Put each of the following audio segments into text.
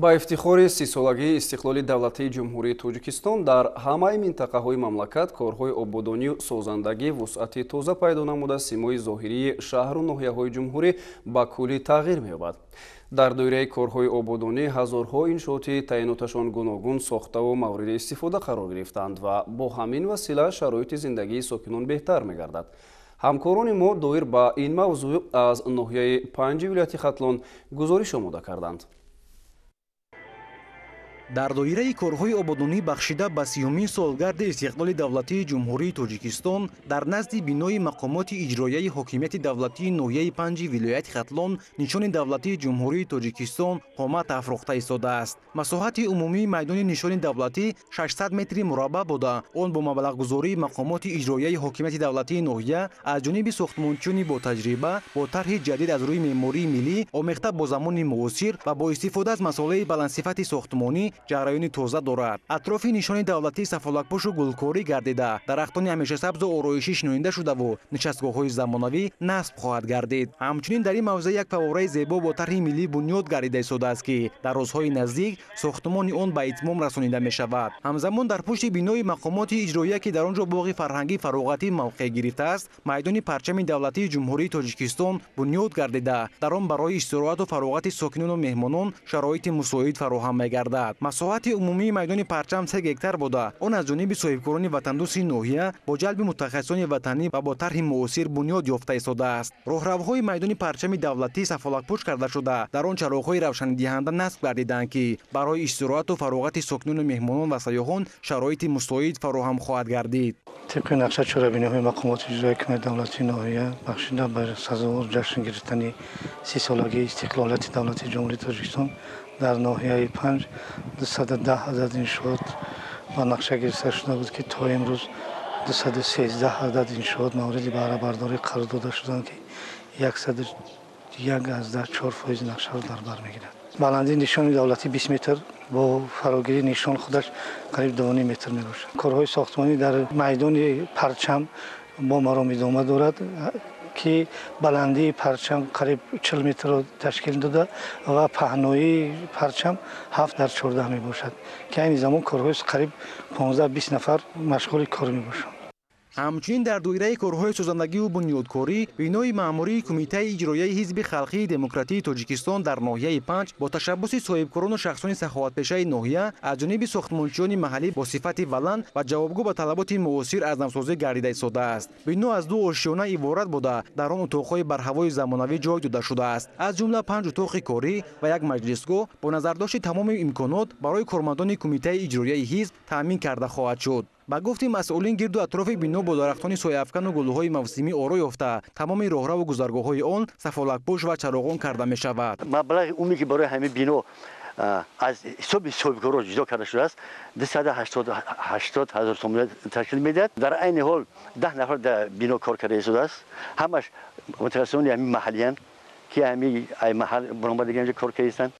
Ба ифтихори 30-солагии истиқлоли давлатии Ҷумҳурии Тоҷикистон дар ҳамаи минтақаҳои мамлакат корҳои ободонию созандагӣ вусъати тоза пайдо намуда, симои зоҳирии шаҳру ноҳияҳои ҷумҳурӣ ба куллӣ тағйир меёбад. Дар доираи корҳои ободонӣ ҳазорҳо иншооти таъиноташон гуногун сохтаву мавриди истифода қарор гирифтанд ва бо ҳамин васила шароити зиндагии сокинон беҳтар мегардад. Ҳамкорони мо доир ба ин мавзӯъ аз ноҳияи Панҷи вилояти Хатлон гузориш омода карданд. Дар доираи корҳои ободонӣ бахшида ба 30-умин солгарди истиқлоли давлатии Ҷумҳурии Тоҷикистон дар назди бинои мақомоти иҷроияи ҳокимияти давлатии ноҳияи Панҷи вилояти Хатлон нишони давлатии Ҷумҳурии Тоҷикистон қомат афрохта истодааст. Масоҳати умумии майдони нишони давлатӣ 600 метри мураббаъ буда, он бо маблағгузории мақомоти иҷроияи ҳокимияти давлатии ноҳия аз ҷониби сохтмончиёни ботаҷриба бо тарҳи ҷадид аз рӯи меъмории миллӣ омехта бо замони муосир ва бо истифода аз масолеҳи баландсифати сохтмонӣ ҷараёни тоза дорад. Атрофи нишони давлатӣ сафолакпӯшу гулкорӣ гардида, дарахтони ҳамешасабзу ороишӣ шинонида шудаву нишастгоҳҳои замонавӣ насб хоҳад гардид. Ҳамчунин дар ин мавзеъ як фаввораи зебо бо тарҳи миллӣ бунёд гардида истодааст, ки дар рӯзҳои наздик сохтмони он ба итмом расонида мешавад. Ҳамзамон дар пушти бинои мақомоти иҷроия, ки дар он ҷо боғи фарҳангӣ фароғатӣ мавқеъ гирифтааст, майдони парчами давлатии Ҷумҳурии Тоҷикистон бунёд гардида, дар он барои истироҳату фароғати сокинону меҳмонон шароити мусоид фароҳам мегардад. Масоҳати умумии майдони парчам 3 гектар буда, он аз ҷониби соҳибкорони ватандӯсти ноҳия бо ҷалби мутахассисони ватанӣ ва бо тарҳи муосир бунёд ёфта истодааст. Роҳравҳои майдони парчами давлатӣ сафолакпӯш карда шуда, дар он чароғҳои равшанидиҳанда насб гардиданд, ки барои истироҳату фароғати сокинону меҳмонон ва сайёҳон шароити мусоид фароҳам хоҳад гардид. Тибқи нақша чорабиниҳои мақомоти иҷроияи ҳокимияти давлатии ноҳия бахшида ба сазовор ҷашн гирифтани 30-солагии истиқлолияти давлатии Ҷумҳурии Тоҷикистон дар ноҳияи Панҷ 210 адад иншоот ба нақша гирифта шуда буд, ки то имрӯз 213 адад иншоот мавриди баҳрабардорӣ қарор дода шуданд, ки 101,4% нақшаро дар бар мегирад. Баландии нишони давлатӣ 20 метр, бо фарогирии нишон худаш қариб 2,5 метр мебошад. Корҳои сохтмонӣ дар майдони парчам бо маром идома дорад, ки баландии парчам қариб 40 метрро ташкил дода ва паҳноии парчам 7 дар 14 мебошад, ки айни замон корҳои қариб 15-20 нафар машғули кор мебошанд. Ҳамчунин дар доираи корҳои созандагиву бунёдкорӣ бинои маъмурии Кумитаи иҷроияи Ҳизби халқии демократии Тоҷикистон дар ноҳияи Панҷ бо ташаббуси соҳибкорону шахсони саховатпешаи ноҳия аз ҷониби сохтмончиёни маҳаллӣ бо сифати баланд ва ҷавобгӯ ба талаботи муосир аз навсозӣ гардида истодааст. Бино аз ду ошёна иборат буда, дар он утоқҳои барҳавои замонавӣ ҷой дода шудааст, аз ҷумла панҷ утоқи корӣ ва як маҷлисгоҳ бо назардошти тамоми имконот барои кормандони Кумитаи иҷроияи ҳизб таъмин карда хоҳад шуд. Ба гуфти масъулин, гирду атрофи бино бо дарахтони сояафкану гулҳои мавсимӣ оро ёфта, тамоми роҳраву гузаргоҳҳои он сафолакпӯш ва чароғон карда мешавад. Маблағи умумӣ, ки барои ҳамин бино аз ҳисоби соҳибкоро ҷудо карда шудааст, 280 ҳазор сомонӣ ташкил медиҳад. Дар айни ҳол 10 нафар дар бино кор карда истодааст. Ҳамаш мутахассисони ҳамин маҳаллиянд, ки ҳамин маҳал баромадагӣ инҷо кор карда.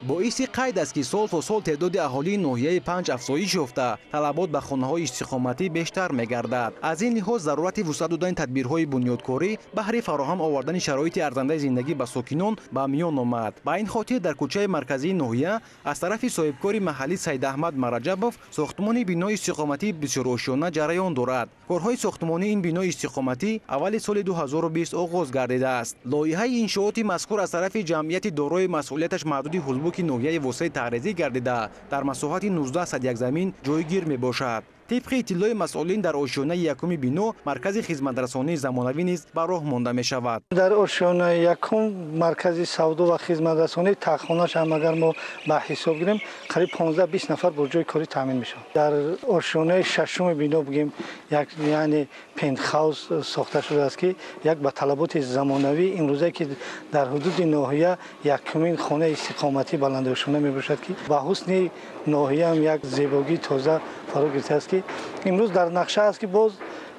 Боиси қайд аст, ки сол то сол теъдоди аҳолии ноҳияи Панҷ афзоиш ёфта, талабот ба хонаҳои истиқоматӣ бештар мегардад. Аз ин лиҳоз зарурати вусъат додани тадбирҳои бунёдкорӣ баҳри фароҳам овардани шароити арзандаи зиндагӣ ба сокинон ба миён омад. Ба ин хотир дар кӯчаи марказии ноҳия аз тарафи соҳибкори маҳаллӣ Саидаҳмад Мараҷабов сохтмони бинои истиқоматии бисёрошёна ҷараён дорад. Корҳои сохтмонии ин бинои истиқоматӣ аввали соли 2020 оғоз гардидааст. Лоиҳаи иншооти мазкур аз тарафи ҷамъияти дорои масъулияташ маҳдуди Ҳулбуки ноҳияи Восеи таҳрезӣ гардида, дар масоҳати 19 як замин ҷойгир мебошад. Тибқи иттилои масъулин, дар ошёнаи якуми бино маркази хизматрасонии замонавӣ низ ба роҳ монда мешавад. Дар ошёнаи якум маркази савдо ва хизматрасонӣ, таххонаш ҳам агар мо ба ҳисоб гирем, қариб 15-20 нафар бо ҷои корӣ таъмин мешавад. Дар ошёнаи шашуми бино бигем, як яъне пентхаус сохта шудааст, ки як ба талаботи замонавӣ имрӯза, ки дар ҳудуди ноҳия якумин хонаи истиқоматӣ баландошёна мебошад, ки ба ҳусни ноҳияам як зебогии тоза фаро гирифтааст, ки имрӯз дар нақша аст, ки боз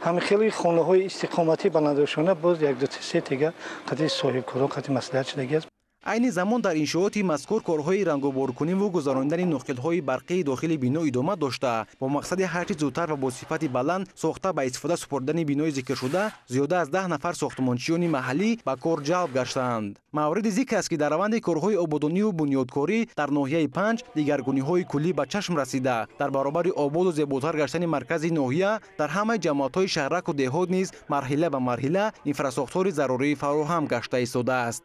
ҳамин хели хонаҳои истиқоматӣ баландошёна боз як ду се тега қати соҳибкорон қати маслиҳат шудагӣ аст. Айни замон дар иншооти мазкур корҳои рангоборкуниву гузаронидани ноқилҳои барқии дохили бино идома дошта, бо мақсади ҳарчи зудтар ва бо сифати баланд сохта ба истифода супоридани бинои зикршуда зиёда аз 10 нафар сохтмончиёни маҳаллӣ ба кор ҷалб гаштаанд. Мавриди зикр аст, ки дар раванди корҳои ободонию бунёдкорӣ дар ноҳияи Панҷ дигаргуниҳои куллӣ ба чашм расида, дар баробари ободу зеботар гаштани маркази ноҳия дар ҳамаи ҷамоатҳои шаҳраку деҳот низ марҳила ба марҳила инфрасохтори зарурӣ фароҳам гашта истодааст.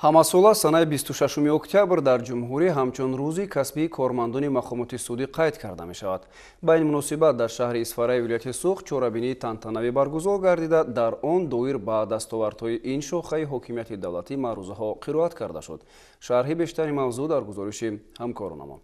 Ҳамасола санаи 26 октябр дар ҷумҳурӣ ҳамчун рӯзи касбии кормандони мақомоти судӣ қайд карда мешавад. Ба ин муносибат дар шаҳри Исфараи вилояти Суғд чорабинии тантанавӣ баргузор гардида, дар он доир ба дастовардҳои ин шохаи ҳокимияти давлатӣ маърузаҳо қироат карда шуд. Шарҳи бештари мавзӯъ дар гузориши ҳамкоронамон.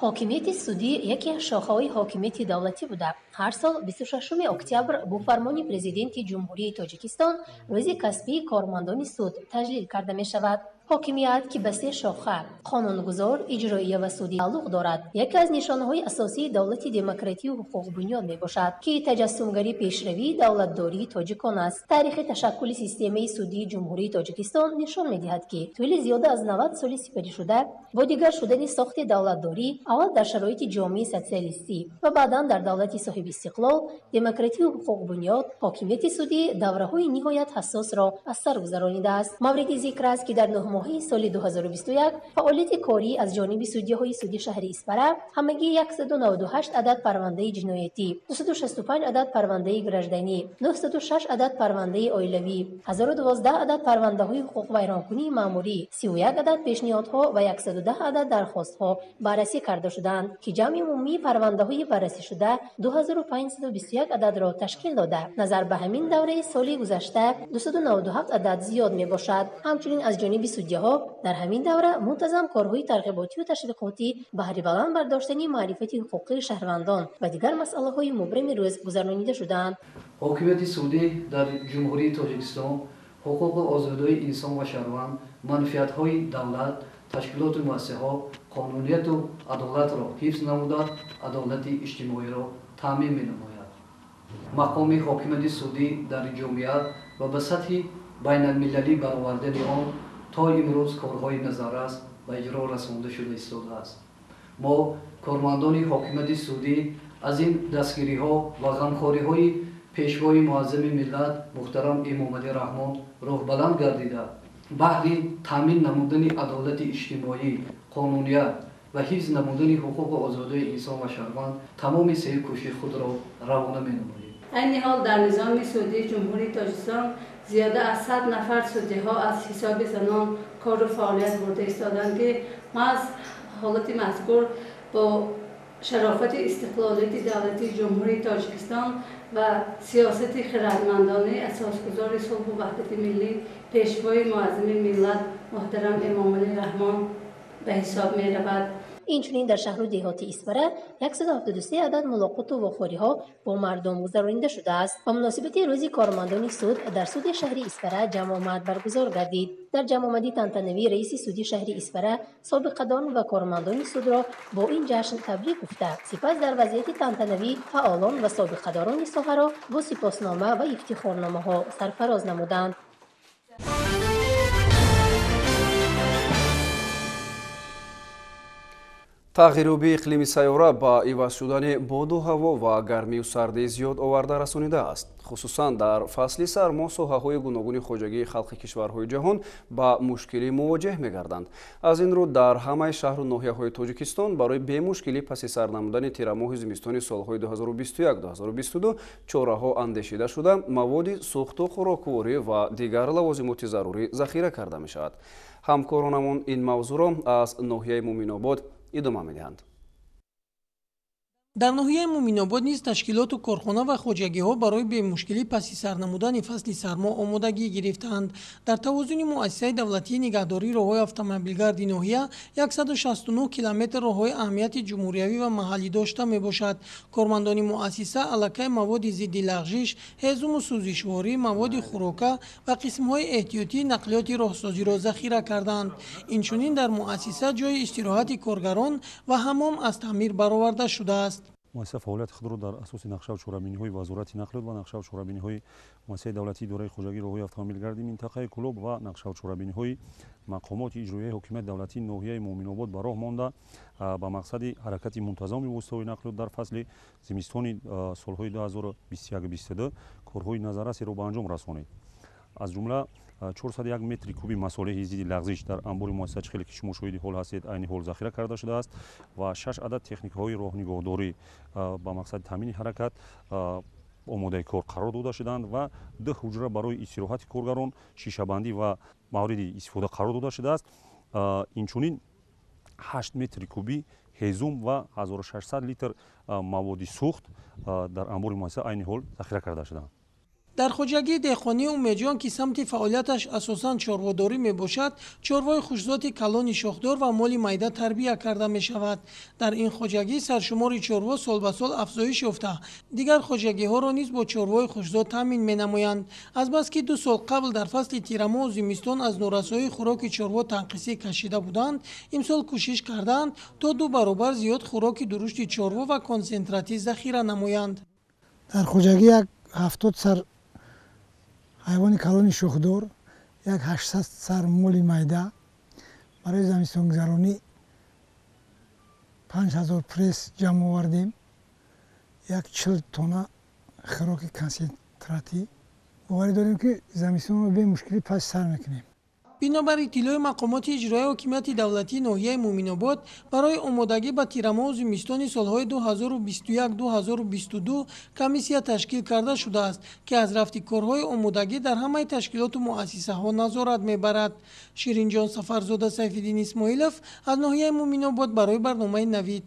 Ҳокимияти судӣ яке аз шохаҳои ҳокимияти давлатӣ буда, ҳар сол 26 октябр бо фармони Президенти Ҷумҳурии Тоҷикистон рӯзи касбии кормандони суд таҷлил карда мешавад. Ҳокимият, ки ба се шоха қонунгузор, иҷроия ва судӣ тааллуқ дорад, яке аз нишонаҳои асосии давлати демократию ҳуқуқбунёд мебошад, ки таҷассумгари пешравии давлатдории тоҷикон аст. Таърихи ташаккули системаи судии Ҷумҳурии Тоҷикистон нишон медиҳад, ки тӯли зиёда аз 90 соли сипаришуда бо дигар шудани сохти давлатдорӣ аввал дар шароити ҷомеаи социалистӣ ва баъдан дар давлати соҳибистиқлол, демократию ҳуқуқбунёд, ҳокимияти судӣ давраҳои ниҳоят ҳассосро аз сар гузаронидааст. Мавриди зикр аст, ки дар 9 моҳи соли 2021 фаъолияти корӣ аз ҷониби судяҳои суди шаҳри Исфара ҳамагӣ 198 адад парвандаи ҷиноятӣ, 265 адад парвандаи гражданӣ, 906 адад парвандаи оилавӣ, 1012 адад парвандаҳои ҳуқуқвайронкунии маъмурӣ, 31 адад пешниҳодҳо ва 110 адад дархостҳо баррасӣ карда шуданд, ки ҷамъи умумии парвандаҳои баррасишуда 2521 ададро ташкил дода, назар ба ҳамин давраи соли гузашта 297 адад зиёд мебошад. Ҳамчунин аз ҷониби судяҳо дар ҳамин давра мунтазам корҳои тарғиботию ташвиқотӣ баҳри баланд бардоштани маърифати ҳуқуқии шаҳрвандон ва дигар масъалаҳои мубрами рӯз гузаронида шуданд. Ҳокимияти судӣ дар Ҷумҳурии Тоҷикистон ҳуқуқу озодиҳои инсон ва шаҳрванд, манфиатҳои давлат, ташкилоту муассисаҳо, қонунияту адолатро ҳифз намуда, адолати иҷтимоиро таъмин менамояд. Мақоми ҳокимияти судӣ дар ҷомеа ва ба сатҳи байналмилалӣ баровардани он то имрӯз корҳои назаррас ба иҷро расонда шуда истодааст. Мо кормандони ҳокимияти судӣ аз ин дастгириҳо ва ғамхориҳои пешвои муаззами миллат муҳтарам Эмомалӣ Раҳмон роҳбаланд гардида, баҳри таъмин намудани адолати иҷтимоӣ, қонуният ва ҳифз намудани ҳуқуқу озодии инсон ва шаҳрванд тамоми саъю кӯшиши худро равона менамоем. Айни ҳол дар низоми судии Ҷумҳурии Тоҷикистон зиёда аз 100 нафар судиҳо аз ҳисоби занон кору фаъолият бурда истоданд, ки маҳз ҳолати мазкур бо шарофати истиқлолияти давлатии Ҷумҳурии Тоҷикистон ва сиёсати хирадмандонаи асосгузори сулҳу ваҳдати миллӣ, пешвои муаззами миллат муҳтарам Эмомалӣ Раҳмон ба ҳисоб меравад. Инчунин дар шаҳру деҳоти Исфара 173 адад мулоқоту вохӯриҳо бо мардум гузаронида шудааст. Ба муносибати рӯзи кормандони суд дар суди шаҳри Исфара ҷамъомад баргузор гардид. Дар ҷамъомади тантанавӣ раиси суди шаҳри Исфара собиқадон ва кормандони судро бо ин ҷашн табрик гуфта, сипас дар вазъияти тантанавӣ фаъолон ва собиқадорони соҳаро бо сипоснома ва ифтихорномаҳо сарфароз намуданд. Тағйирёбии иқлими сайёра ба иваз шудани боду ҳаво ва гармию сардии зиёд оварда расонидааст. Хусусан дар фасли сармо соҳаҳои гуногуни хоҷагии халқи кишварҳои ҷаҳон ба мушкилӣ мувоҷеҳ мегарданд. Аз ин рӯ дар ҳамаи шаҳру ноҳияҳои Тоҷикистон барои бемушкилӣ паси сар намудани тирамоҳи зимистони солҳои 2021-2022 чораҳо андешида шуда, маводи сӯхту хӯрокворӣ ва дигар лавозимоти зарурӣ захира карда мешавад. Ҳамкоронамон ин мавзӯъро аз ноҳияи Муминобод идома медиҳанд. Дар ноҳияи Муминобод низ ташкилоту корхона ва хоҷагиҳо барои бемушкилӣ паси сар намудани фасли сармо омодагӣ гирифтаанд. Дар тавозуни муассисаи давлатии нигаҳдории роҳҳои автомобилгарди ноҳия 169 километр роҳҳои аҳамияти ҷумҳуриявӣ ва маҳаллӣ дошта мебошад. Кормандони муассиса аллакай маводи зидди лағжиш, ҳезуму сӯзишворӣ, маводи хӯрока ва қисмҳои эҳтиётии нақлиёти роҳсозиро захира карданд. Инчунин дар муассиса ҷойи истироҳати коргарон ва ҳаммом аз таъмир бароварда шудааст. Муассиса фаъолияти худро дар асоси нақшаву чорабиниҳои Вазорати нақлиёт ва нақшаву чорабиниҳои Муассисаи давлатии идораи хоҷагии роҳҳои автомобилгарди минтақаи Кӯлоб ва нақшаву чорабиниҳои мақомоти иҷроияи ҳокимияти давлатии ноҳияи Муъминобод ба роҳ монда, ба мақсади ҳаракати мунтазами воситаҳои нақлиёт дар фасли зимистони солҳои 2021-22 корҳои назаррасеро ба анҷом расонид. Аз ҷумла 401 метри куби масолеҳи зидди лағзиш дар анбори муассиса, чӣ хеле ки шумо шоҳиди ҳол ҳастед, айни ҳол захира карда шудааст ва 6 адад техникаҳои роҳнигоҳдорӣ ба мақсади таъмини ҳаракат омодаи кор қарор дода шуданд ва 2 ҳуҷра барои истироҳати коргарон шишабандӣ ва мавриди истифода қарор дода шудааст. Инчунин 8 метри кубӣ ҳезум ва 1600 литр маводи сӯхт дар анбори муассиса айни ҳол захира карда шуданд. Дар хоҷагии деҳқонии Умедҷон, ки самти фаъолияташ асосан чорводорӣ мебошад, чорвои хушзоти калони шохдор ва моли майда тарбия карда мешавад. Дар ин хоҷагӣ саршумори чорво сол ба сол афзоиш ёфта, дигар хоҷагиҳоро низ бо чорвои хушзот таъмин менамоянд. Азбаски 2 сол қабл дар фасли тирамоҳу зимистон аз норасоии хӯроки чорво танқисӣ кашида буданд, имсол кӯшиш кардаанд то 2 баробар зиёд хӯроки дурушти чорво ва консентратӣ захира намоянд. Дар хоҷагӣ 70 сар ҳайвони калони шохдор, 800 сар моли майда, барои замистонгузаронӣ 5000 пресс ҷамъ овардем, 40 тонна хӯроки консентратӣ. Боварӣ дорем, ки замистонро бемушкилӣ паси сар мекунем. Бинобар иттилои мақомоти иҷроияи ҳокимияти давлатии ноҳияи Муъминобод, барои омодагӣ ба тирамоҳу зимистони солҳои 2021-2022 комиссия ташкил карда шудааст, ки аз рафти корҳои омодагӣ дар ҳамаи ташкилоту муассисаҳо назорат мебарад. Ширинҷон Сафарзода, Сайфиддин Исмоилов аз ноҳияи Муъминобод барои барномаи Навид.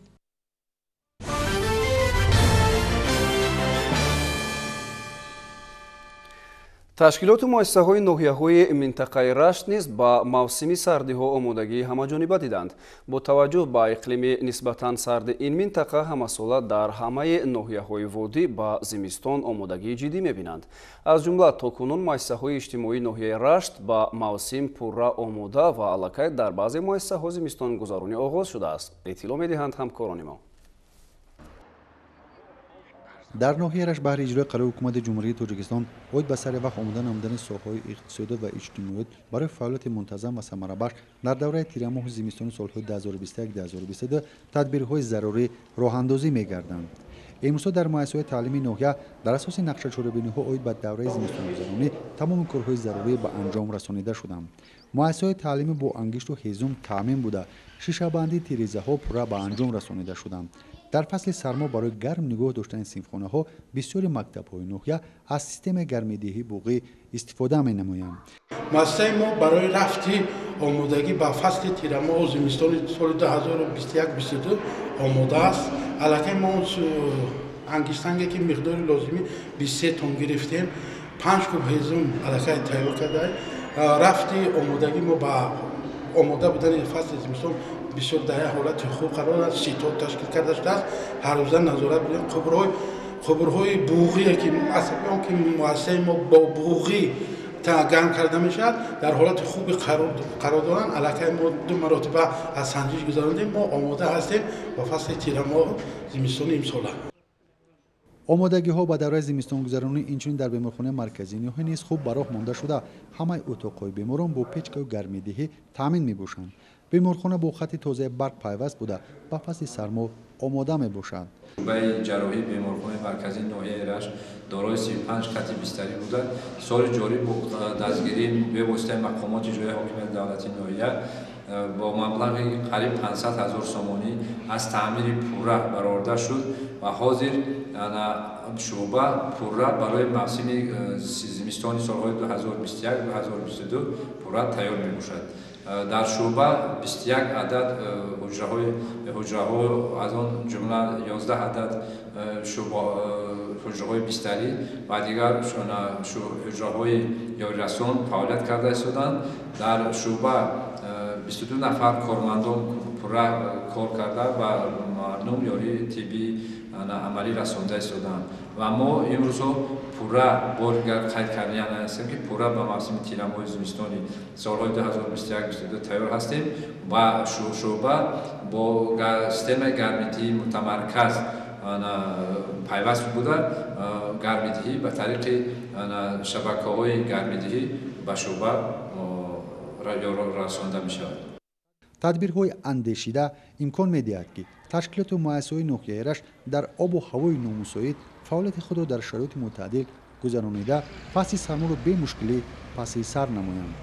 Ташкилоту муассисаҳои ноҳияҳои минтақаи Рашт низ ба мавсими сардиҳо омодагии ҳамаҷониба диданд. Бо таваҷҷӯҳ ба иқлими нисбатан сарди ин минтақа, ҳамасола дар ҳамаи ноҳияҳои водӣ ба зимистон омодагии ҷиддӣ мебинанд. Аз ҷумла то кунун муассисаҳои иҷтимоии ноҳияи Рашт ба мавсим пурра омода ва аллакай дар баъзе муассисаҳо зимистонгузаронӣ оғоз шудааст, иттилоъ медиҳанд ҳамкорони мо. Дар ноҳияи Рашт баҳри иҷрои қарори ҳукумати Ҷумҳурии Тоҷикистон оид ба сари вақт омода намудани соҳаҳои иқтисодиёт ва иҷтимоиёт барои фаъолияти мунтазам ва самарабахш дар давраи тирамоҳу зимистони солҳои 2021-2022 тадбирҳои зарурӣ роҳандозӣ мегарданд. Имрӯзҳо дар муассисаҳои таълимии ноҳия дар асоси нақшачорабиниҳо оид ба давраи зимистонгузаронӣ тамоми корҳои зарурӣ ба анҷом расонида шуданд. Муассисаҳои таълимӣ бо ангишту ҳезум таъмин буда, шишабандии тирезаҳо пурра ба анҷом расонида шуданд. Дар фасли сармо барои гарм нигоҳ доштани синфхонаҳо бисёри мактабҳои ноҳия аз системаи гармидиҳии буғӣ истифода менамоянд. Муассисаи мо барои рафти омодагӣ ба фасли тирамоҳу зимистони соли 2021-22 омода аст. Аллакай мо ангиштанге ки миқдори лозимӣ 23 тон гирифтем, 5 куб ҳезум аллакай тайёр кардаем. Рафти омодагӣ мо ба омода будани фасли зимистон бисёр дар як ҳолати хуб қарор дорад. Ситод ташкил карда шудааст, ҳаррӯза назорат будем. Қубурҳои буғие ки асаби он ки муассисаи мо бо буғӣ гарм карда мешавад, дар ҳолати хуби қарор доранд. Аллакай мо 2 маротиба аз санҷиш гузарондем. Мо омода ҳастем ба фасли тирамоҳу зимистони имсола. Омодагиҳо ба давраи зимистонгузаронӣ инчунин дар беморхонаи марказии ноҳия низ хуб ба роҳ монда шуда, ҳамаи утоқҳои беморон бо печкаю гармидиҳӣ таъмин мебошанд. Беморхона бо хати тозаи барқ пайваст буда, ба фасли сармо омода мебошад. Шӯъбаи ҷарроҳии беморхонаи марказии ноҳияи Рашт дорои 35 хати бистарӣ буда, соли ҷорӣ бо дастгирии бевоситаи мақомоти иҷроияи ҳокимияти давлатии ноҳия бо маблағи қариб 500 000 сомонӣ аз таъмири пурра бароварда шуд ва ҳозир шӯъба пурра барои мавсими зимистони солҳои 2021-2022 пурра тайёр мебошад. Дар шӯъба 21 адад ҳуҷраҳо, аз он ҷумла 11 адад ҳуҷраҳои бистарӣ ва дигар ҳуҷраҳои ёрирасон фаъолият карда истоданд. Дар шӯъба 22 нафар кормандон пурра кор карда ва мардум ёрии тиббӣ амалӣ расонда истоданд ва мо имрӯзҳо пурра бори дигар қайд кардан ҳастем, ки пурра ба мавсими тирамоҳи зимистони солҳои 2021-22 тайёр ҳастем ва шӯъба бо системаи гармидиҳии мутамарказ пайваст буда, гармидиҳӣ ба тариқи шабакаҳои гармидиҳӣ ба шӯъба расонда мешавад. Тадбирҳои андешида имкон медиҳад, ки ташкилоту муассисаҳои ноҳияи Рашт дар обу ҳавои номусоид фаъолияти худро дар шароити мӯътадил гузаронида, фасли сарморо бемушкилӣ паси сар намоянд.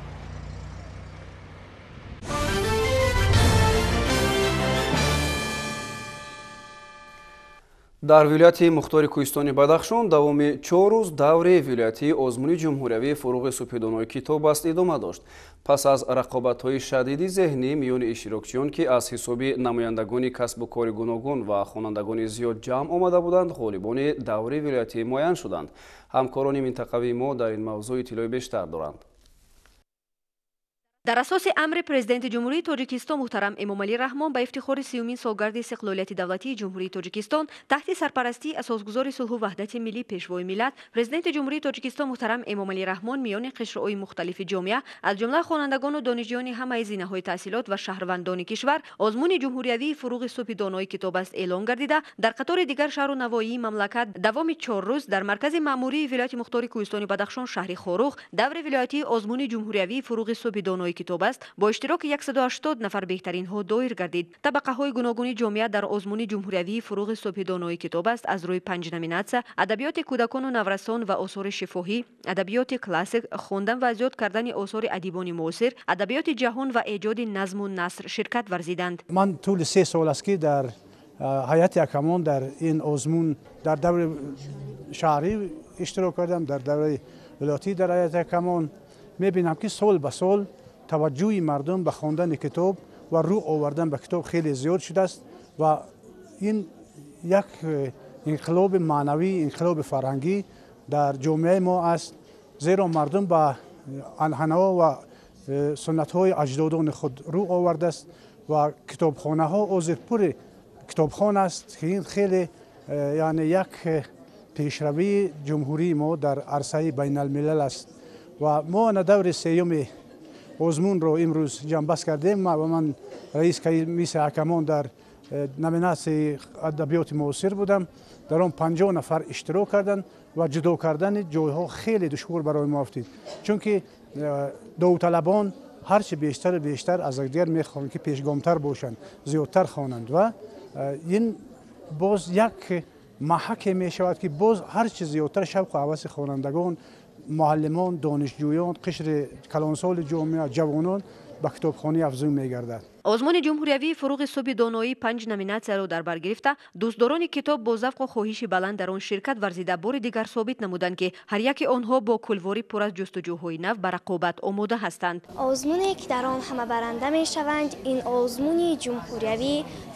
Дар вилояти мухтори кӯҳистони Бадахшон давоми 4 рӯз даври вилоятии озмуни ҷумҳуриявии фуруғи субҳидонои китоб аст идома дошт. Пас аз рақобатҳои шадиди зеҳнӣ миёни иштирокчиён, ки аз ҳисоби намояндагони касбу кори гуногун ва хонандагони зиёд ҷамъ омада буданд, ғолибони даври вилоятӣ муайян шуданд. Ҳамкорони минтақавии мо дар ин мавзӯъ иттилои бештар доранд. Дар асоси амри Президенти Ҷумҳурии Тоҷикистон муҳтарам Эмомалӣ Раҳмон ба ифтихори 30-умин солгарди истиқлолияти давлатии Ҷумҳурии Тоҷикистон таҳти сарпарастии асосгузори сулҳу ваҳдати миллӣ, Пешвои миллат, Президенти Ҷумҳурии Тоҷикистон муҳтарам Эмомалӣ Раҳмон миёни қишрҳои мухталифи ҷомеа, аз ҷумла хонандагону донишҷӯёни ҳамаи зинаҳои таҳсилот ва шаҳрвандони кишвар озмуни ҷумҳуриявии фуруғи субҳи донои китоб аст эълон гардида, дар қатори дигар шаҳру навоии мамлакат давоми 4 рӯз дар маркази маъмурии вилояти мухтори кӯҳистони Бадахшон шаҳри Хоруғ даври вилоятии озмуни ҷумҳуриявии фуруғи субҳи донои китоб аст бо иштироки 180 нафар беҳтаринҳо доир гардид. Табақаҳои гуногуни ҷомеа дар озмуни ҷумҳуриявии фуруғи субҳи донои китоб аст аз рӯи 5 номинатсия: адабиёти кӯдакону наврасон ва осори шифоҳӣ, адабиёти классик, хондан ва зиёд кардани осори адибони муосир, адабиёти ҷаҳон ва эҷоди назму наср ширкат варзиданд. Ман тӯли 3 сол аст, ки дар ҳайати ҳакамон дар ин озмун дар даври шаҳрӣ иштирок кардам, дар давраи вилоятӣ дар ҳайати ҳакамон. Мебинам, ки сол ба сол таваҷҷӯҳи мардум ба хондани китоб ва рӯ овардан ба китоб хеле зиёд шудааст ва ин як инқилоби маънавӣ, инқилоби фарҳангӣ дар ҷомеаи мо аст, зеро мардум ба анъанаҳо ва суннатҳои аҷдодони худ рӯ овардааст ва китобхонаҳо ҳозир пури китобхон аст, ки ин хеле яъне як пешравии ҷумҳурии мо дар арсаи байналмилал аст. Ва мо ана даври сеюми озмунро имрӯз ҷамъбаст кардем ва ман раис комиссияи ҳакамон дар номинатсияи адабиёти муосир будам. Дар он 50 нафар иштирок карданд ва ҷудо кардани ҷойҳо хеле душвор барои мо афтид, чунки довталабон ҳарчи бештару бештар аз якдигар мехоҳанд, ки пешгомтар бошанд, зиёдтар хонанд ва ин боз як маҳаке мешавад, ки боз ҳарчи зиёдтар шавқу ҳаваси хонандагон, муаллимон, донишҷӯён, қишри калонсоли ҷомеа, ҷавонон ба китобхонӣ афзун мегардад. Озмуни ҷумҳуриявии фуруғи субҳи доноӣ 5 номинатсияро дар бар гирифта, дӯстдорони китоб бо завқу хоҳиши баланд дар он ширкат варзида, бори дигар собит намуданд, ки ҳар яке онҳо бо кулвори пур аз ҷустуҷӯҳои нав ба рақобат омода ҳастанд. Озмуне, ки дар он ҳама баранда мешаванд, ин озмуни ҷумҳуриявӣ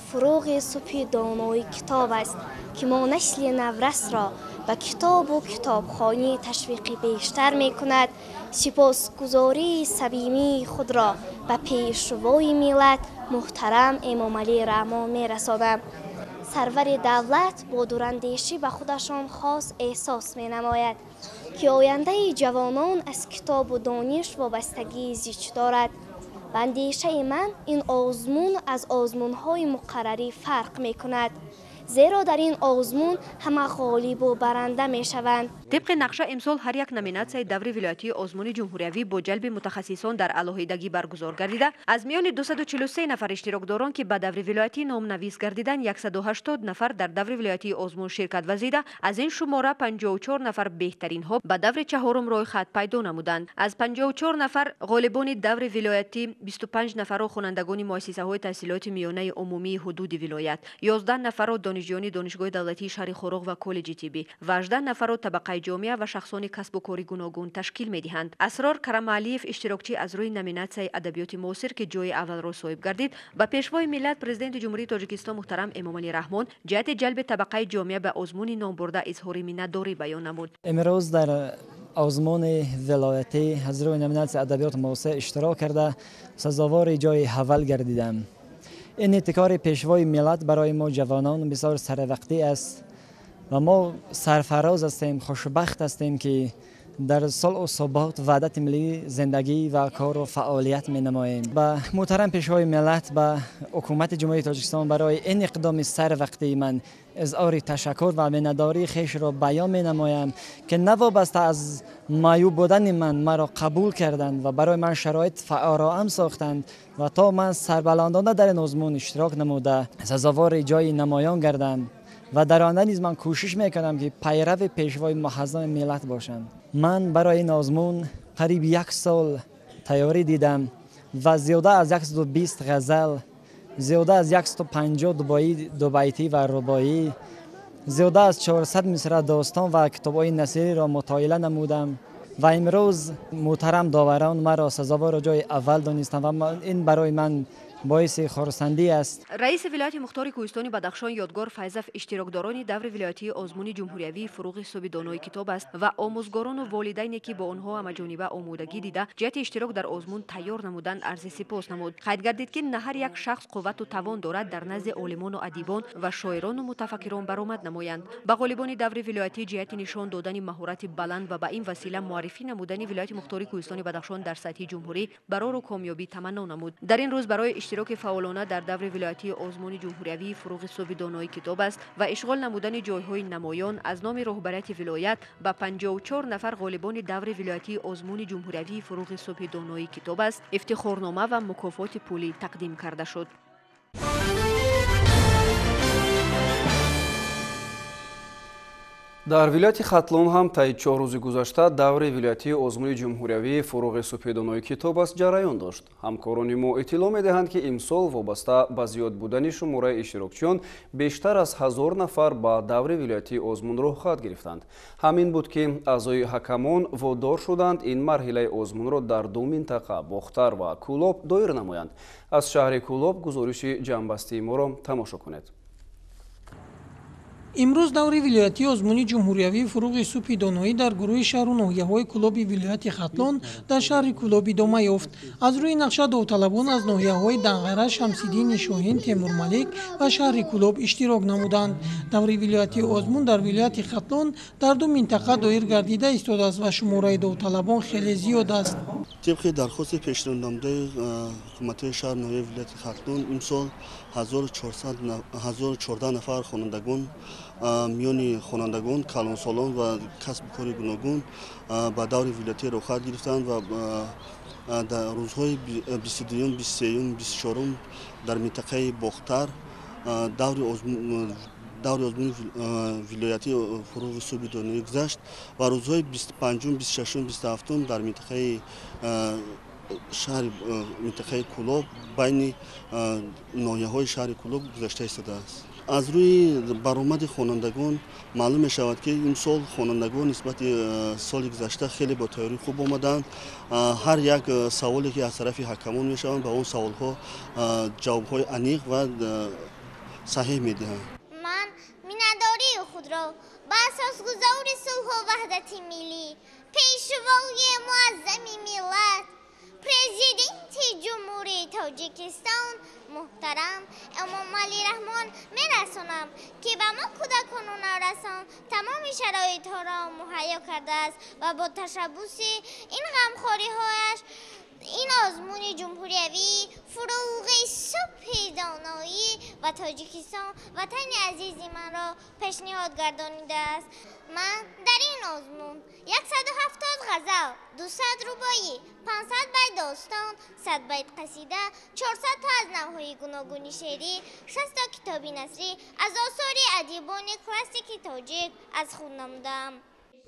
фуруғи субҳи донои китоб аст, ки мо насли наврасро ба китобу китобхонӣ ташвиқи бештар мекунад. Сипосгузории самимии худро ба пешвои миллат муҳтарам Эмомалӣ Раҳмон мерасонам. Сарвари давлат бо дурандешӣ ба худашон хос эҳсос менамояд, ки ояндаи ҷавонон аз китобу дониш вобастагии зич дорад. Ба андешаи ман ин озмун аз озмунҳои муқаррарӣ фарқ мекунад, зеро дар ин озмун ҳама ғолибу баранда мешаванд. Тибқи нақша имсол ҳар як номинатсияи даври вилоятии озмуни ҷумҳуриявӣ бо ҷалби мутахассисон дар алоҳидагӣ баргузор гардида, аз миёни 243 нафар иштирокдорон, ки ба даври вилоятӣ номнавис гардиданд, 180 нафар дар даври вилоятии озмун ширкат варзида, аз ин шумора 54 нафар беҳтаринҳо ба даври чаҳорум рӯйхат пайдо намуданд. Аз 54 нафар ғолибони даври вилоятӣ 25 нафарро хонандагони муассисаҳои таҳсилоти миёнаи умумии ҳудуди вилоят, 11 нафарро донишҷӯёни Донишгоҳи давлатии шаҳри Хоруғ ва коллеҷи тиббӣ ва 18 нафарро табақаи ҷомеа ва шахсони касбу кори гуногун ташкил медиҳанд. Асрор Карамалиев, иштирокчӣ аз рӯи номинатсияи адабиёти муосир, ки ҷои аввалро соҳиб гардид, ба Пешвои миллат, Президенти Ҷумҳурии Тоҷикистон муҳтарам Эмомалӣ Раҳмон ҷиҳати ҷалби табақаи ҷомеа ба озмуни номбурда изҳори миннатдорӣ баён намуд. Имрӯз дар озмуни вилоятӣ аз рӯи номинатсияи адабиёти муосир иштирок карда, сазовори ҷои аввал гардидам. Ин ибтикори Пешвои миллат барои мо ҷавонон бисёр саривақтӣ аст ва мо сарфароз ҳастем, хушбахт ҳастем, ки در صلح و ثبات وحدت ملی زندگی و کار و فعالیت می نماییم. به محترم پیشوای ملت، به حکومت جمهوری تاجیکستان برای این اقدام سر وقتی من اظهار تشکر و منتداری خویش را بیان می نمایم که نوابسته از معیوب بودن من مرا قبول کردند و برای من شرایط فراهم ساختند و تا من سربلندانه در این آزمون اشتراک نموده سزاوار جای نمایان گردم و در آینده نیز من کوشش میکنم که پیرو پیشوای معظم ملت باشم. من برای این آزمون قریب 1 سال تیاری دیدم و زیاده از 120 غزل، زیاده از 150 دوبیتی و رباعی، زیاده از 400 مصرع داستان و کتاب‌های نثری را مطالعه نمودم و امروز محترم داوران مرا سزاوار جای اول دانستند و این برای من боиси хурсандӣ аст. Раиси вилояти мухтори кӯҳистони Бадахшон Ёдгор Файзов иштирокдорони даври вилоятии озмуни ҷумҳуриявии фуруғи субҳи донои китоб аст ва омӯзгорону волидайне ки бо онҳо ҳамаҷониба омодагӣ дида ҷиҳати иштирок дар озмун тайёр намуданд арзи сипос намуд. Қайд гардид, ки на ҳар як шахс қуввату тавон дорад дар назди олимону адибон ва шоирону мутафаккирон баромад намоянд. Ба ғолибони даври вилоятӣ ҷиҳати нишон додани маҳорати баланд ва ба ин васила муаррифӣ намудани вилояти мухтори кӯҳистони Бадахшон дар сатҳи ҷумҳурӣ барору комёбӣ таманно намуд. Дар ин рӯз барои иштироки фаъолона дар даври вилоятии озмуни ҷумҳуриявии фуруғи субҳи донои китоб аст ва ишғол намудани ҷойҳои намоён аз номи роҳбарияти вилоят ба 54 нафар ғолибони даври вилоятии озмуни ҷумҳуриявии фуруғи субҳи донои китоб аст ифтихорнома ва мукофоти пулӣ тақдим карда шуд. Дар вилояти Хатлон ҳам таи 4 рӯзи гузашта даври вилоятии озмуни ҷумҳуриявии фуруғи субҳи донои китоб аст ҷараён дошт. Ҳамкорони мо иттилоъ медиҳанд, ки имсол вобаста ба зиёд будани шумораи иштирокчиён бештар аз 1000 нафар ба даври вилоятии озмун роҳхат гирифтанд. Ҳамин буд, ки аъзои ҳакамон водор шуданд ин марҳилаи озмунро дар ду минтақа Бохтар ва Кӯлоб доир намоянд. Аз шаҳри Кӯлоб гузориши ҷамъбастии моро тамошо кунед. Имрӯз даври вилоятии озмуни ҷумҳуриявии фуруғи субҳи доноӣ дар гурӯҳи шаҳру ноҳияҳои Кӯлоби вилояти Хатлон дар шаҳри Кӯлоб идома ёфт. Аз рӯи нақша довталабон аз ноҳияҳои Данғара, Шамсиддини Шоҳин, Темурмалик ва шаҳри Кӯлоб иштирок намуданд. Даври вилоятии озмун дар вилояти Хатлон дар ду минтақа доир гардида истодааст ва шумораи довталабон хеле зиёд аст. Тибқи дархости пешниҳоднамудаи ҳукуматҳои шаҳру ноҳияи вилояти Хатлон имсол 1014 нафар хонандагон миёни хонандагон, калонсолон ва касбу кори гуногун ба даври вилоятӣ роҳхат гирифтанд ва дар рӯзҳои 22, 23, 24 дар минтақаи Бохтар даври озмуни вилоятӣ фуруғи субҳи доноӣ гузашт ва рӯзҳои 25, 26, 27 дар минтақаи шаҳри минтақаи Кӯлоб байни ноҳияҳои шаҳри Кӯлоб гузашта истодааст. Аз рӯи баромади хонандагон маълум мешавад, ки имсол хонандагон нисбати соли гузашта хеле бо тайёрии хуб омаданд. Ҳар як саволе ки аз тарафи ҳакамон мешаванд, ба он саволҳо ҷавобҳои аниқ ва саҳеҳ медиҳанд. Ман миннатдории худро ба асосгузори сулҳу ваҳдати миллӣ, пешвои муаззами миллат, президенти Ҷумҳурии Тоҷикистон муҳтарам Эмомалӣ Раҳмон мерасонам, ки ба мо кӯдакону наврасон тамоми шароитҳоро муҳайё кардааст ва бо ташаббуси ин ғамхориҳояш ин озмуни ҷумҳуриявии фуруғи субҳи доноӣ ва Тоҷикистон ватани азизи манро пешниҳод гардонидааст. Ман дар ин озмун 170 ғазал, 200 рубоӣ, 500 байт достон, 100 байт қасида, 400 то аз навъҳои гуногуни шеърӣ, 60 то китоби насрӣ аз осори адибони классики тоҷик аз худ намудаам.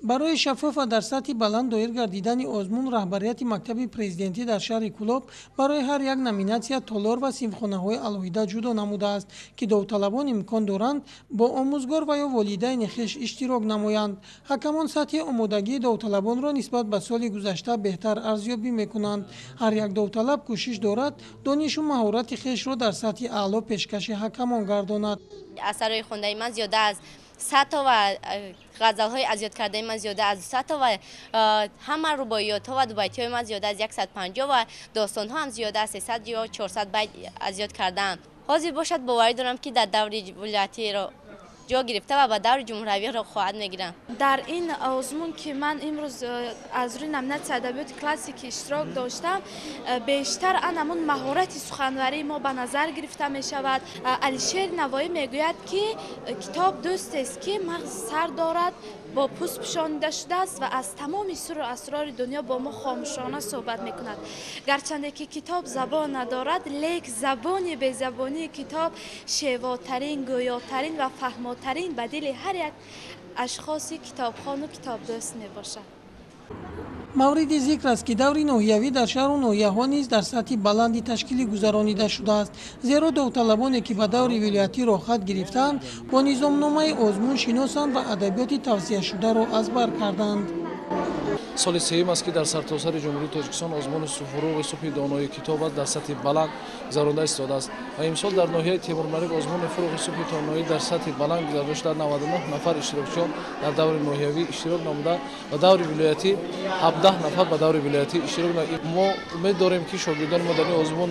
Барои шаффоф ва дар сатҳи баланд доир гардидани озмун раҳбарияти мактаби президентӣ дар шаҳри Кӯлоб барои ҳар як номинатсия толор ва синфхонаҳои алоҳида ҷудо намудааст, ки довталабон имкон доранд бо омӯзгор ва ё волидайни хеш иштирок намоянд. Ҳакамон сатҳи омодагии довталабонро нисбат ба соли гузашта беҳтар арзёбӣ мекунанд. Ҳар як довталаб кӯшиш дорад донишу маҳорати хешро дар сатҳи аъло пешкаши ҳакамон гардонад. Асарҳои хондаи ман зиёда аз 100 то ва ғазалҳои аз ёд кардаи ман зиёда аз 200 то ва ҳама рубоиётҳо ва дубайтиҳои ман зиёда аз 150 ва достонҳо ҳам зиёда аз 300 ё 400 байт аз ёд кардаам. Ҳозир бошад боварӣ дорам, ки дар даври вилоятиро ҷо гирифта ва ба даври ҷумҳуриявиро хоҳад мегирам. Дар ин озмун, ки ман имрӯз аз рӯи номинатсияи адабиёти классикӣ иштирок доштам, бештар ан ҳамун маҳорати суханварии мо ба назар гирифта мешавад. Алишер Навоӣ мегӯяд, ки китоб дӯстест, ки мағз сар дорад, бо пӯст пӯшонида шудааст ва аз тамоми сирру асрори дунё бо мо хомӯшона суҳбат мекунад. Гарчанде ки китоб забон надорад, лек забони безабонии китоб шевотарин, гӯётарин ва фаҳмотарин ба дили ҳар як ашхоси китобхону китобдӯст мебошад. Мавриди зикр аст, ки даври ноҳиявӣ дар шаҳру ноҳияҳо низ дар сатҳи баланди ташкилӣ гузаронида шудааст, зеро довталабоне, ки ба даври вилоятӣ роҳхат гирифтаанд, бо низомномаи озмун шиносанд ва адабиёти тавсияшударо аз бар карданд. Соли сеюм аст, ки дар сартосари Ҷумҳурии Тоҷикистон озмуни Фурӯғи субҳи донои китоб аст дар сатҳи баланд гузаронда истодааст ва имсол дар ноҳияи Темурмалик озмуни Фурӯғи субҳи доноӣ дар сатҳи баланд гузаронида шуда. 99 нафар иштирокчиён дар даври ноҳиявӣ иштирок намуда ва даври вилоятӣ 17 нафар ба даври вилоятӣ иштирок намуда. Мо умед дорем, ки шогирдони мо дар ин озмун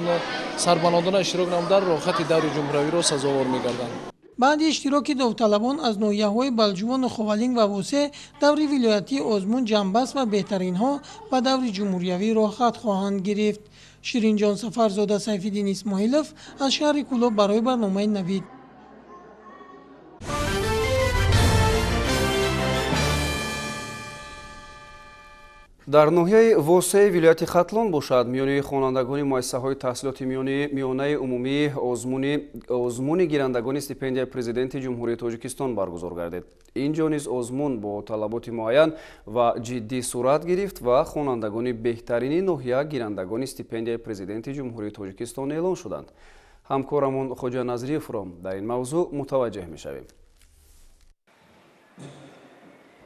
сарбаландона иштирок намуда, роҳхати даври ҷумҳуриявиро сазовор мегарданд. Баъди иштироки довталабон аз ноҳияҳои Балҷувону Ховалинг ва Восе, даври вилоятии озмун ҷамъбаст ва беҳтаринҳо ба даври ҷумҳуриявӣ роҳхат хоҳанд гирифт. Ширинҷон Сафарзода, Сайфиддин Исмоилов аз шаҳри Кӯлоб барои барномаи Навид. Дар ноҳияи Восеи вилояти Хатлон бошад, миёни хонандагони муассисаҳои таҳсилоти миёнаи умумӣ озмуни гирандагони стипендияи Президенти Ҷумҳурии Тоҷикистон баргузор гардид. Инҷо низ озмун бо талаботи муайян ва ҷиддӣ сурат гирифт ва хонандагони беҳтарини ноҳия гирандагони стипендияи Президенти Ҷумҳурии Тоҷикистон эълон шуданд. Ҳамкорамон Хоҷа Назриевро дар ин мавзӯъ мутаваҷҷеҳ мешавем.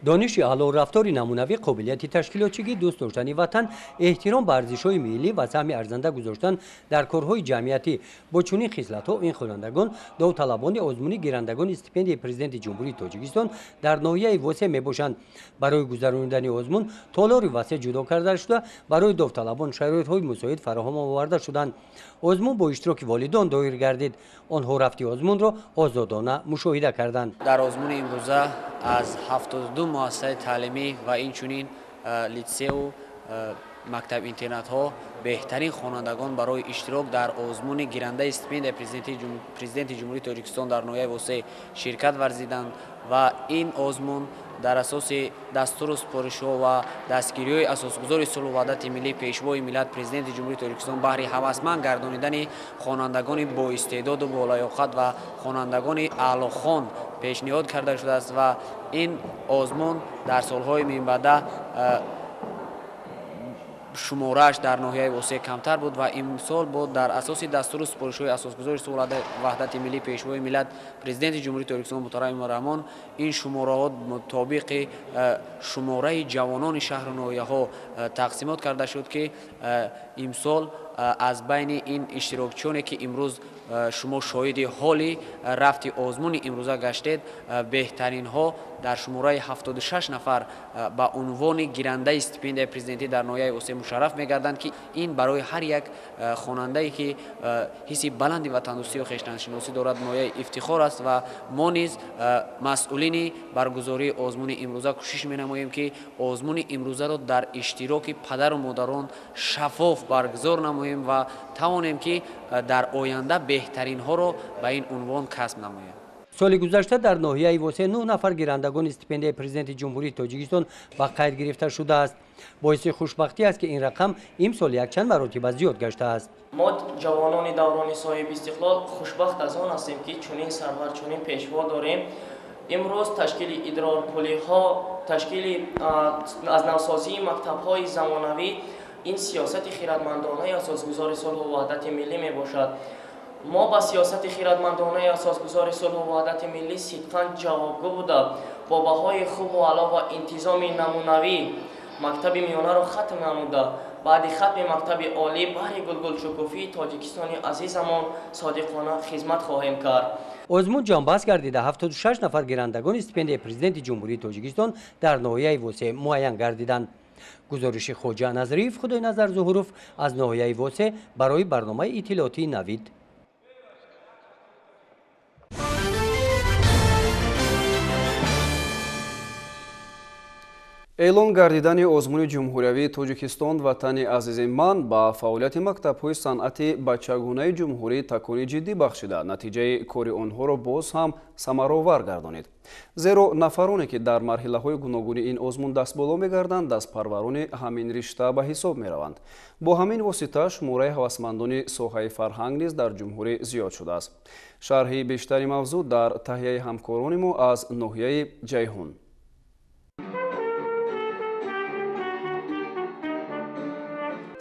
Дониши аъло, рафтори намунавӣ, қобилияти ташкилотчигӣ, дӯст доштани ватан, эҳтиром ба арзишҳои миллӣ ва саҳми арзанда гузоштан дар корҳои ҷамъиятӣ. Бо чунин хислатҳо ин хонандагон довталабони озмуни гирандагони стипендияи Президенти Ҷумҳурии Тоҷикистон дар ноҳияи Восе мебошанд. Барои гузаронидани озмун толори васеъ ҷудо карда шуда, барои довталабон шароитҳои мусоид фароҳам оварда шуданд. Озмун бо иштироки волидон доир гардид. Онҳо рафти озмунро озодона мушоҳида карданд. Дар озмуни имрӯза аз 72 муассисаи таълимӣ ва инчунин литсею мактаб-интернатҳо беҳтарин хонандагон барои иштирок дар озмуни гирандаи стипендияи Президенти Ҷумҳурии Тоҷикистон дар ноҳияи Восе ширкат варзиданд ва ин озмун дар асоси дастуру супоришҳо ва дастгириҳои асосгузори сулҳу ваҳдати миллӣ, Пешвои миллат, Президенти Ҷумҳурии Тоҷикистон баҳри ҳавасманд гардонидани хонандагони боистеъдоду болаёқат ва хонандагони аълохон пешниҳод карда шудааст ва ин озмун дар солҳои минбаъда шуморааш дар ноҳияи Восе камтар буд ва имсол бо дар асоси дастуру супоришҳои асосгузори сулҳу ваҳдати миллӣ, Пешвои миллат, Президенти Ҷумҳурии Тоҷикистон муҳтарам Эмомалӣ Раҳмон ин шумораҳо мутобиқи шумораи ҷавонони шаҳру ноҳияҳо тақсимот карда шуд, ки имсол аз байни ин иштирокчиёне, ки имрӯз шумо шоҳиди ҳоли рафти озмуни имрӯза гаштед, беҳтаринҳо дар шумораи 76 нафар ба унвони гирандаи стипендияи президентӣ дар ноҳияи Восе мушарраф мегарданд, ки ин барои ҳар як хонандае, ки ҳисси баланди ватандӯстию хештаншиносӣ дорад, ноҳияи ифтихор аст ва мо низ масъулини баргузории озмуни имрӯза кӯшиш менамоем, ки озмуни имрӯзаро дар иштироки падару модарон шаффоф баргузор намоем ва тавонем, ки дар оянда беҳтаринҳоро ба ин унвон касб намоем. Соли гузашта дар ноҳияи Восе 9 нафар гирандагони стипендияи Президенти Ҷумҳурии Тоҷикистон ба қайд гирифта шудааст. Боиси хушбахтӣ аст, ки ин рақам имсол якчанд маротиба зиёд гаштааст. Мо ҷавонони даврони соҳиби истиқлол хушбахт аз он ҳастем, ки чунин сарвар, чунин пешво дорем. Имрӯз ташкили идрорпулиҳо, ташкили аз навсозии мактабҳои замонавӣ ин сиёсати хирадмандонаи асосгузори сулҳу ваҳдати миллӣ мебошад. Мо ба сиёсати хирадмандонаи асосгузори сулҳу ваҳдати миллӣ сидқан ҷавобгӯ буда, бо баҳои хубу аъло ва интизоми намунавӣ мактаби миёнаро хатм намуда, баъди хатми мактаби олӣ баҳри гулгулшукуфии Тоҷикистони азизамон содиқона хизмат хоҳем кард. Озмун ҷонбаст гардида, 76 нафар гирандагони стипендияи Президенти Ҷумҳурии Тоҷикистон дар ноҳияи Восе муайян гардиданд. Гузориши Хоҷа Назриев, Худойназар Зуҳуров аз ноҳияи Восе барои барномаи иттилоотии Навид. Эълон гардидани озмуни ҷумҳуриявии Тоҷикистон «Ватани азизи ман» ба фаъолияти мактабҳои санъати бачагунаи ҷумҳурӣ такони ҷиддӣ бахшида, натиҷаи кори онҳоро боз ҳам самаровар гардонид. Зеро нафароне, ки дар марҳилаҳои гуногуни ин озмун дастболо мегарданд, дастпарварони ҳамин ришта ба ҳисоб мераванд. Бо ҳамин восита шумораи ҳавасмандони соҳаи фарҳанг низ дар ҷумҳурӣ зиёд шудааст. Шарҳи бештари мавзӯъ дар таҳияи ҳамкорони мо аз ноҳияи Ҷайҳун.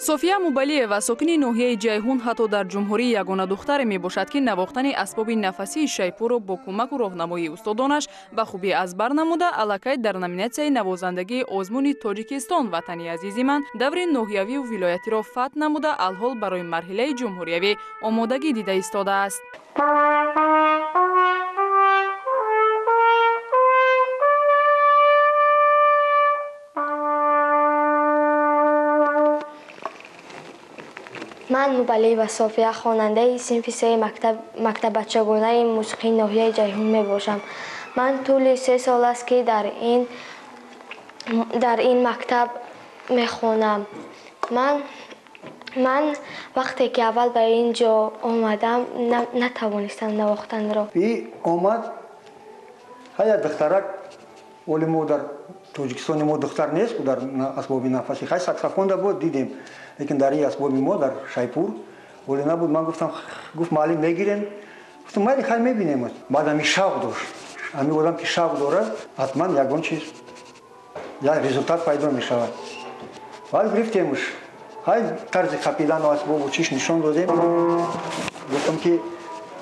София Мубалиева, сокини ноҳияи Ҷайҳун, ҳатто дар ҷумҳурӣ ягона духтаре мебошад, ки навохтани асбоби нафасии шайпурро бо кӯмаку роҳнамоии устодонаш ба хубӣ аз бар намуда, аллакай дар номинатсияи навозандагии озмуни Тоҷикистон «Ватани азизи ман» даври ноҳиявию вилоятиро фатҳ намуда, алҳол барои марҳилаи ҷумҳуриявӣ омодагӣ дида истодааст. Ман Мубалиева София, хонандаи синфи сеи мактаббачагонаи мусиқии ноҳияи Ҷайҳун мебошам. Ман тӯли 3 сол аст, ки дар ин мактаб мехонам. Ман вақте ки аввал ба ин ҷо омадам, натавонистам навохтанро. И омад ҳая духтарак, оли мо дар Тоҷикистони мо духтар нест дар асбоби нафасӣ. Хай саксофонда буд, дидем, лекин дар ин асбоби мо дар шайпур оле набуд. Ман гуфтам, гуфт муаллим мегирем. Гуфтам майли, хай мебинем. Баъд ами шавқ дошт. Ами одам ки шавқ дорад, ҳатман ягон чиз, як результат пайдо мешавад. Баъд гирифтемш. Хай тарзи қапидану асбобу чиш нишон додем. Гуфтам ки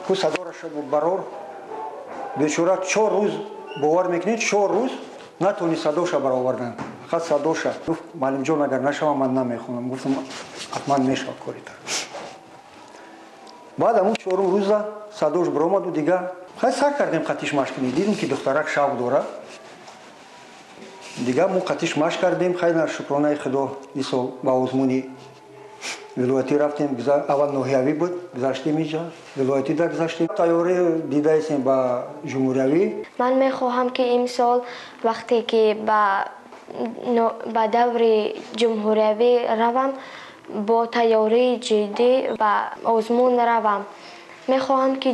ку садораша барор. Бечора 4 рӯз, бовар мекунед, 4 рӯз натони садоша баровардан. Фақат садоша. Гуфт муаллимҷон, агар нашавам, ман намехонам. Гуфтам ҳатман мешавад корита. Баъд ҳамун 4-ум рӯза садош баромаду дигар хай сар кардем қатиш машқ кунем. Дидем ки духтарак шавқ дорад. Дигар мо қатиш машқ кардем. Хай на шукронаи Худо, ин сол ба озмуни вилоятӣ рафтем. Аввал ноҳиявӣ буд, гузаштем инҷа, вилоятида гузаштем. Тайёрӣ дидаистем ба ҷумҳуриявӣ. Ман мехоҳам, ки имсол вақте ки ба даври ҷумҳуриявӣ равам, бо тайёрии ҷиддӣ ба озмун равам. Мехоҳам, ки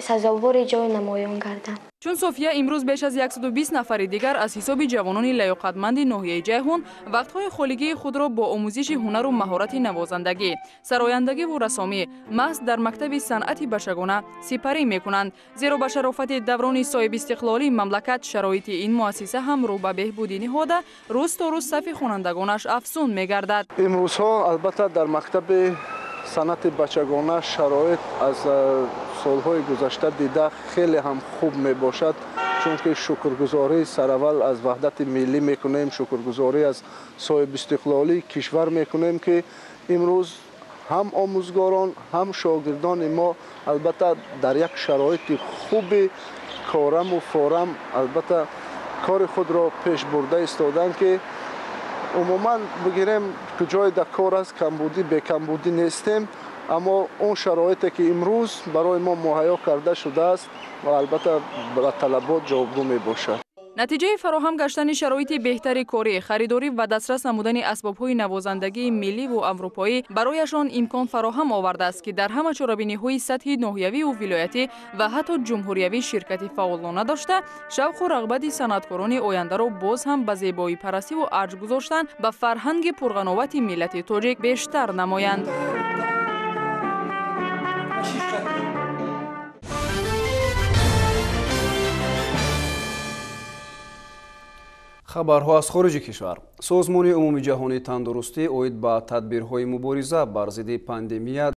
сазовори ҷои намоён гардам. Чун София имрӯз беш аз 120 нафари дигар аз ҳисоби ҷавонони лаёқатманди ноҳияи Ҷайҳун вақтҳои холигии худро бо омӯзиши ҳунару маҳорати навозандагӣ, сарояндагиву расомӣ маҳз дар мактаби санъати бачагона сипарӣ мекунанд. Зеро ба шарофати даврони соҳибистиқлолии мамлакат шароити ин муассиса ҳам рӯ ба беҳбудӣ ниҳода, рӯз то рӯз сафи хонандагонаш афзун мегардад. Имрӯзҳо албатта дар мактаби санъати бачагона шароит аз солҳои гузашта дида хеле ҳам хуб мебошад, чунки шукргузорӣ сараввал аз ваҳдати миллӣ мекунем, шукргузорӣ аз соҳибистиқлолии кишвар мекунем, ки имрӯз ҳам омӯзгорон, ҳам шогирдони мо албатта дар як шароити хуби кораму форам албатта кори худро пеш бурда истоданд, ки умуман бигирем куҷое дар кор аст, камбудӣ бекамбудӣ нестем, аммо он шароите ки имрӯз барои мо муҳайё карда шудааст ва албатта ба талабот ҷавобгӯ мебошад. Натиҷаи фароҳам гаштани шароити беҳтари корӣ, харидорӣ ва дастрас намудани асбобҳои навозандагии милливу аврупоӣ барояшон имкон фароҳам овардааст, ки дар ҳама чорабиниҳои сатҳи ноҳиявиву вилоятӣ ва ҳатто ҷумҳуриявӣ ширкати фаъолона дошта, шавқу рағбати санъаткорони ояндаро боз ҳам ба зебоипарастиву арҷ гузоштан ба фарҳанги пурғановати миллати тоҷик бештар намоянд. Хабарҳо аз хориҷи кишвар. Созмони умумиҷаҳонии тандурустӣ оид ба тадбирҳои мубориза бар зидди пандемия